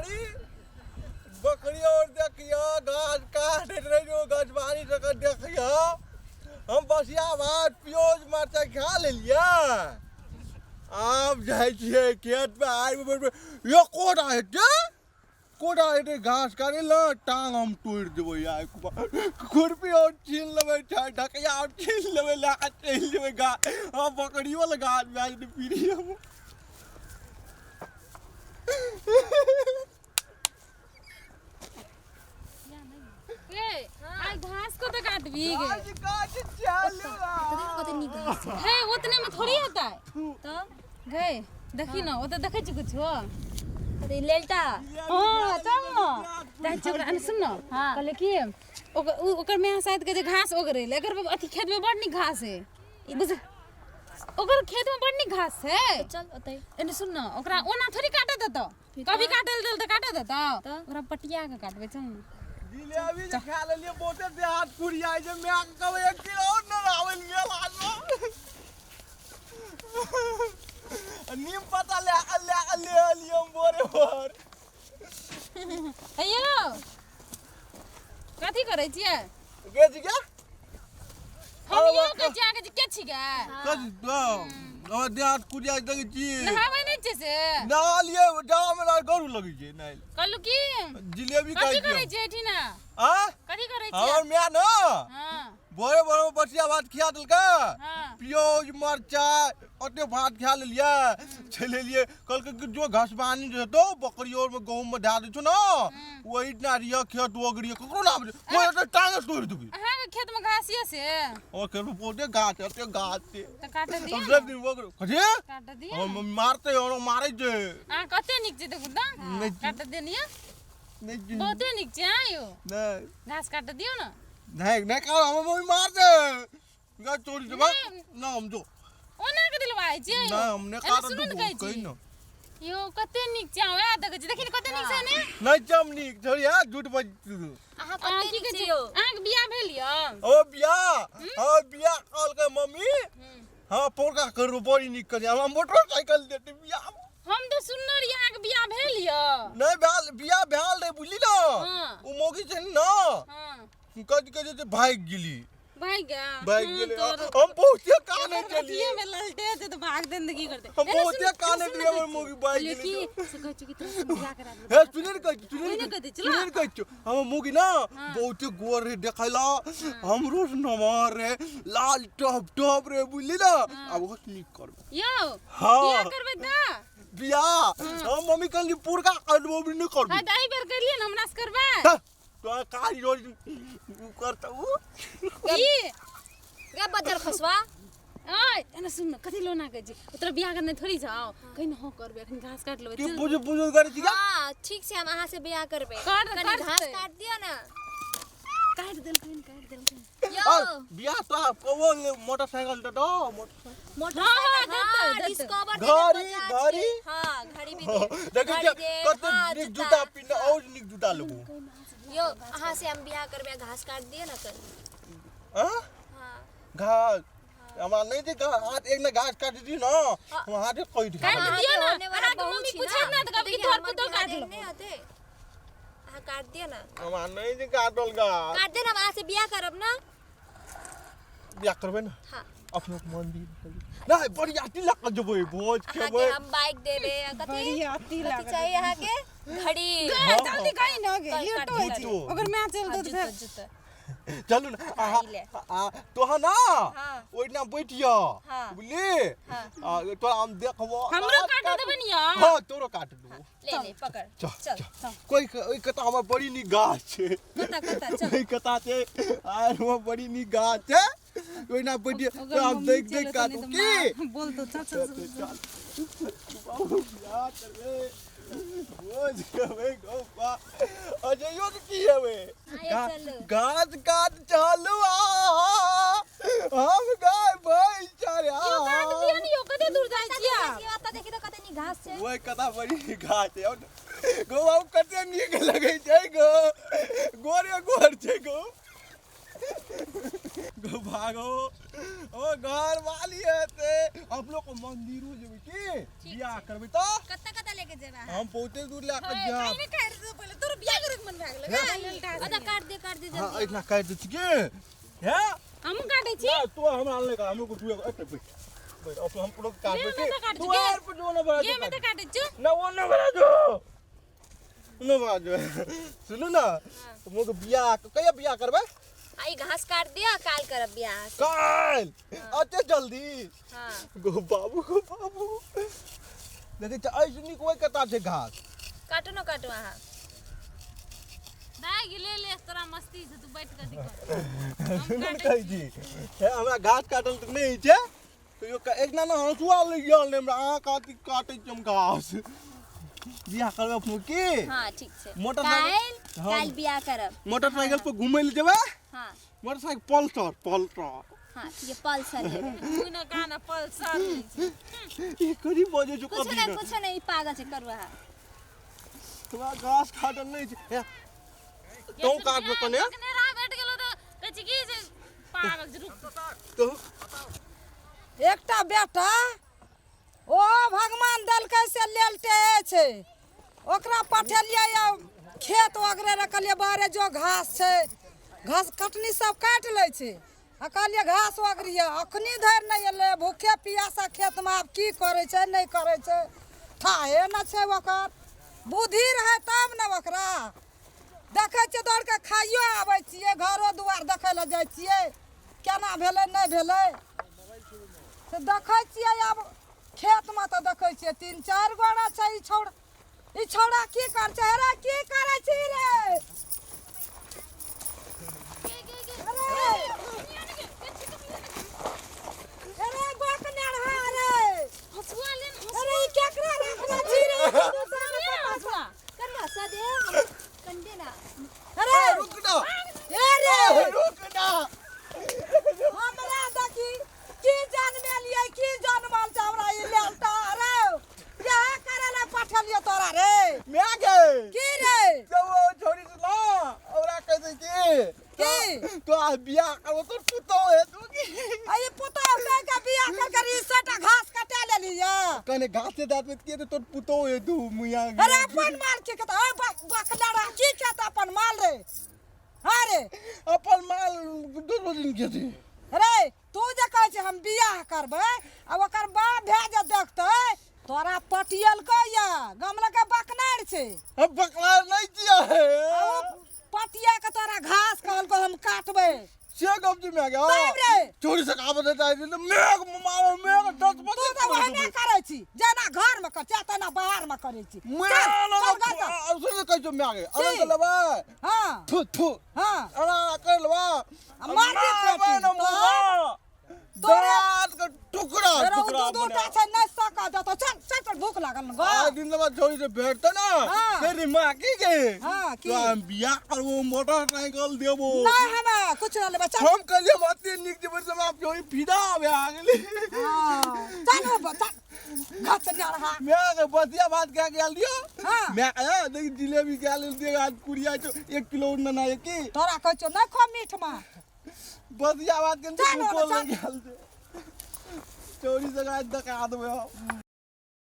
बकरी बकरी और देखियो घास काटैत रहे जो गछबारी जगह देखियो। हम बसिया भात प्योज मरचाइ खा लेलियै, आब जाइ छियै खेतमे। आइ एकोटा हेतै, कोटा हेतै घास काटै लए, टांग हम तोड़ि देबै। आइ खुरपी और छीन लेबै, ढकिया और छीन लेबै, लए कऽ चलि जेबै। घास हम बकरियो लए घास भए जेतै पीढ़ी। ए, आइ घास को तो काटबी गे? घास काट चलू। कते नीक घास छै। हे, उतने में थोड़ी होता है। तऽ गए देखी ना, ओतऽ देखै छी कुछो? अरे लेलटा। हाँ, चल ना, जाइ छी ओकरा अने। सुन ना। हाँ। कहले कि ओकर ओकर माय शायद के जे घास ओगरे ले एकर अथी खेत में बड़ नीक घास है। ई बुझ, ओकर खेत में बड़ नीक घास है। चल ओतै। एने सुन ना, ओकरा ओना थोड़ी काटे देतौ। कभी काटे देल तऽ काटे देतौ? तऽ? ओकरा पटिया के काटबै, चल ना। जिलेबी जे खा लेलियै, बहुते देह हाथ कुरियाइ छै। माय के कहबै एक किलो और न लाबै मेला सँ। नीम पत्ता लए कऽ लए कऽ ले एलियै हम भोरे भोर। हेयौ, कथी करै छियै? के छी गे? हम यौ कहै छियै अहाँके जे के छिकै? कथी हमर देह हाथ कुरियाइ देखै छी? नहाबै नहि छियै से? नहालियै, जामे गरु लगै छै नहाय। कहलहुँ की जिलेबी कथी खाइ करै छियै। छियै एहिठिना? आ कथी करै छियै? हमर माय न भोरे भोरे में बसिया भात खिया देलकै, प्योज मरचाइ ओते भात खा लेलियै। चलि एलियै, कहलकै कि जो घसबानी जे हेतौ बकरी और में गहूम में धए दै छौ ने, ओहि दिना रिह खेत ओगरिय, ककरो ना आबै छै। ओहि एते टांगे तोड़ि देबै। अहाँके खेतमे घास यऽ से? और खेत में बहुते गाछ छै, एते गाछ छै। तऽ काटऽ दिअ हम ने। सब दिन ओगरे कथी? काटऽ दिअ हमर ने। मम्मी मारतै, और मारै छै। अहाँ कते नीक छै, देखू तऽ। नहि। काटऽ देलियै। नहि। बहुते नीक छै अहाँ यौ। नहि। घास काटऽ दियौ ने। नहीं नहीं कर, हमर मम्मी मार दे, गाछ तोड़ि देबै नहि। ना हम जो ओना के दिलवाइ छियै यौ? नहीं, हम नहि एना काटऽ सुनू ने, देबौ। कहै कही छी न। यौ, कते नीक छै अहाँ, वएह देखै छी, देखी ने कते नीक छै ने। नहीं चम नीक छोड़िया, झूठ बज तू। अहाँ अहाँ कते की नीक कहै छै छी? यौ? अहाँके बियाह भेल यऽ? ओ बियाह, हाँ बियाह कहलकै मम्मी, हाँ पोरका करबो, बड़ी नीक करी, हमरा मोटरसाइकिल देते बियाह। हम तऽ सुनने रहियै अहाँके बियाह भेल यऽ। नहीं भेल, बियाह भेल रहे, बुझली ना? ओ मौगी छै ना, कथी कहै छै, भागि गेली। भागि गया? भागि हाँ, गेलै। तोहर- हम बहुते कानै एकर छलियै। अथिये में ललटे छै तऽ भाग जिंदगी करतै। हम एना बहुते सुन- कानै सुन छलियै, ने, हमर मौगी भागि कहलियै गेलै। की से कहै छै कि तोरा से बियाह करा देबै। हे, सुनै ने कहै छी, सुनै ओहिने ने कहै छै, सुनै ने कहै छियौ, हमर मौगी ना बहुते गोर रहे देखै ला, हमरो से नमहर रहे, लाल टप टप रहे, बुझली ना? आब ओहो से नीक करबै। यौ। हाँ। बियाह करबै तऽ? बियाह हम मम्मी कहली पुरका करबो भी नहि करबै। हाँ, तऽ एहि बेर करलियै ने, हमरा से करबै? तऽ तोरा काज रोज उ करतौ उ। की गे बज्जर खसवा। ओए, एना सुन न, कथी लोना कहै छी, तोरा बियाह करने थोड़ी जाओ, कहीं न। हाँ, करबै, अखन घास काटि लेबै। की चल। बुझु बुझु करै छी? हाँ ठीक छै, हम अहाँ से बियाह करबै। कर- कनी कर घास देतै। काट दिअ ने। काटि देलखिन, काटि देलखिन। यौ। और बियाह तो कबो मोटरसाइकिल दे दो, मोटरसाइकिल। मोटरसाइकिल। हाँ, हाँ, देतै, देतै। डिस्कवर देतै, घड़ी, बजाज के। घड़ी। हाँ, घड़ी भी देब। देखै घड़ी छियै देब, कते हाँ, नीक जूता पिन्ह और नीक जूता लेबू। यौ, अहाँ से हम बियाह करबै, घास काट दिअ ने कनी। हाँ? हाँ। घास हमरा नहि छै हाथ, एक ने घास काटि दी न, हम हाथे कटि काटि गेल। दियौ ने। होने वाला अहाँके बहू मम्मी छी पूछत ने तऽ कहबै कि देखिए, तोहर हमर पुतोह बियाह काटि देल लेलकौ। नहि होतै, अहाँ काट दिअ ने। हमरा नहि छै काटल घास। काट दे ने, हम अहाँ से बियाह करब ना। बियाह करबै ने? हाँ। अपनो मंदिर नहि बरियाती लऽ कऽ जेबै, भोज अहाँके खेबै। हम बाइक देबै आ कथी बरियाती कथी लागल। चाही अहाँके? घड़ी। गे, जल्दी कही न गे, काट लेटो होइ छै। जूतो। ओकर माय चलि हाँ, देत जूतो फेर। जूतो। चलू ने अहाँ। ई ले। आ तोहर ना ओहिना बैठिय। हाँ। बुझली? हाँ। आ तोरा हम देखबो। हमरो काटऽ देबै ने यौ? हाँ, तोरो काट देबो। ले ले, पकड़। चल। चल। चल, कोई ओहि कता हमर बड़ी नीक गाछ छै। कता कता? चल। ओहि कता छै, आर हमर बड़ी नीक गाछ छै, ओहिना बैठिय। ओकर तोरा हम मम्मी देख चलि देख एतौ, काटू नहि तऽ की बोलतौ, चल चल चल, चल बाबू, बियाह करबै, भोज खेबै, गप्पा अजइयो के की हेबै। आइ चलू। घास काट चलू, आ हम गाय भैंस चढ़ा। यौ, काट दियौ ने यौ, कते दूर जाइ छियै? ओतऽ देखी तऽ कते नीक घास छै। ओहि कता बड़ी नीक घास छै गो बाबू, कते नीक लगै छै गो, गोरे गोर छै गो। गो भागो, ओ घर वाली हेतै। हम लोग के मंदिरो जेबै की? ठीक। बियाह करबै तऽ कतऽ कतऽ लेके जेबै अहाँ? हम बहुते दूर लए कऽ काल्हि जायब। नहि काटि दे पहिले, तोर बियाह करे के मन भए गेलै का? अतऽ काट दे, काट दे हाँ, जल्दी। एहिठिना काटि दै छी की हे? हमहूँ काटै छी। ना, तू हमरा नहि कर, हमरो तू एते बैठ बैठ, अब हम पूरा काटबै गे, छी। मैं तो काटै तू छी, गे। आर पर जो ना बड़ा गे, मैं तऽ काटै छी। ना, वो ना बड़ा जो ना बड़ा जो। सुनू ना, मोके बियाह कहिया बियाह करबै? आ ई घास काट दिअ, काल करब बियाह। काल्हि? अते जल्दी? हाँ। गो बाबू, गो बाबू, देखै छै एहिसँ नीक ओहि कता छै घास। काटू न, काटू अहाँ। दाइ गे, ले ले, तोरा मस्ती छै, तू बैठ कऽ दिक्कत। सुनू ने, कहै छी हे, हमरा घास काटल तऽ नहि होइ छै, तैयो एक ना हँसुआ लग गेल ने हमरा। अहाँ काटै काटै छी हम घास। बियाह करबै अपनो की? हाँ, ठीक छै। मोटरसाइकिल- काल्हि। हाँ। काल्हि बियाह करब। मोटरसाइकिल पर घुमै लए जेबै। हाँ। Motorcycle Pulsar, Pulsar. हाँ, ठीक है, पल्सर लेबै। तू न का न पल्सर लै छै। ई करी बजै छौ? कुछो कथी नहि, ने? कुछो नहि, ई पागल छै। करू अहाँ। तोरा घास काटल नहि छै। हे, तों काटबै कने। कने राह बैठ गेलो तऽ कहै छै की से पागल छै, रुक। तो एकटा बेटा ओ भगवान देलकै से लेलटे छै। ओकरा पठेलियै यऽ खेत ओगरे रऽ, कहलियै बाहरे जो, घास छै, घास कटनी सब काटि लै छै, आ कहलियै घास ओगरियै। अखनी धरि नहि एलै। भूखे पियासा खेतमे आब की करै छै, नहि करै छै, थाहे नहि छै। ओकर बुद्धि रहै तब ने। ओकरा देखै छियै, दौड़ कऽ खाइयो आबै छियै, घरो दुआर देखै लए जाइ छियै, केना भेलै, नहि भेलै से देखै छियै। आब खेतमे तऽ देखै छियै 3-4 गोड़ा छै। ई छौड़ा, ई छौड़ा की कर छै? अरे, की करै छी रे? अरे, अरे बकनेरहा रे। हँसुआ ले न। अरे, ई केकरा रखने छी रे? हँसुआ। करू, हँसा दे कंडे ना। अरे। रुक ना। ए रे। रुक ना। हमरा देखी की जनमेलियै, की जनमल छै हमरा ई लेलटा। रे, इएह करै लए पठेलियै तोरा रे? मैं गे। की रे? जब वो छोड़ी से ना ओकरा कहै छै की की? तो आ बियाह करबो, तोर पुतोह है तू की? आ ई पुतोह कहि के बियाह कर कर ई सबटा घास कटा लेलियै। कने घास से दाँत में किए, तोर पुतोह है तू मुया। अरे, अपन माल के कहता ए बकलड़ा, की कहता अपन माल रे? हाँ रे। अपन माल दो दिन के थी। अरे, तू जे कहै छै हम बियाह करबै, आ ओकर बाप भए जे देखतै, तोरा पटियलकै या गमलके बकनार छै। हम बकला नहीं किया है। आ ओ पटिया के तोरा घास कहलको हम काटबै। से गप जी में गया। तब रे। चोरी से काबे देता है तो मेघ मारो, मेघ 10 तू बजे। तऽ ओहने करै छी, जेना घरमे कर छै तेना बाहरमे करै छी। मैं चल, चल घर चल। सुन, कहै छौ मैं की? अरे लेबै। हाँ। थू थू। हाँ। अरे कर लेबै। आ मार दे पेटी, ना मुँह दांत के टुकड़ा तोरा ओ टुकड़ा दू दूटा छै, नहि सका देतौ। चल चल चल, भूख लागल ने गो। आ दिन लबा छोरी से भेटते ना। हाँ। तेरी माँ की गे? हाँ, की? तो हम बियाह करबो, मोटरसाइकिल देबो। नहि, हमे कुछ नहि लेबै, चल। हम कहलिए हम अते नीक जेबै से हम छोरी फिदा भए गेली। हाँ, चल ओ चल घर से जा रहा। मैं के बसिया भात खा के आयल दियो। हाँ। मैं आया देख, जिलेबी खा लेल दियो। आज कुड़िया छौ 1 किलो ना की। तोरा कहै छौ नहि खो मीठ माछ। बसिया भात के चल, भूखो चल। लग गेल छै। चोरी से आज दका देबै हम।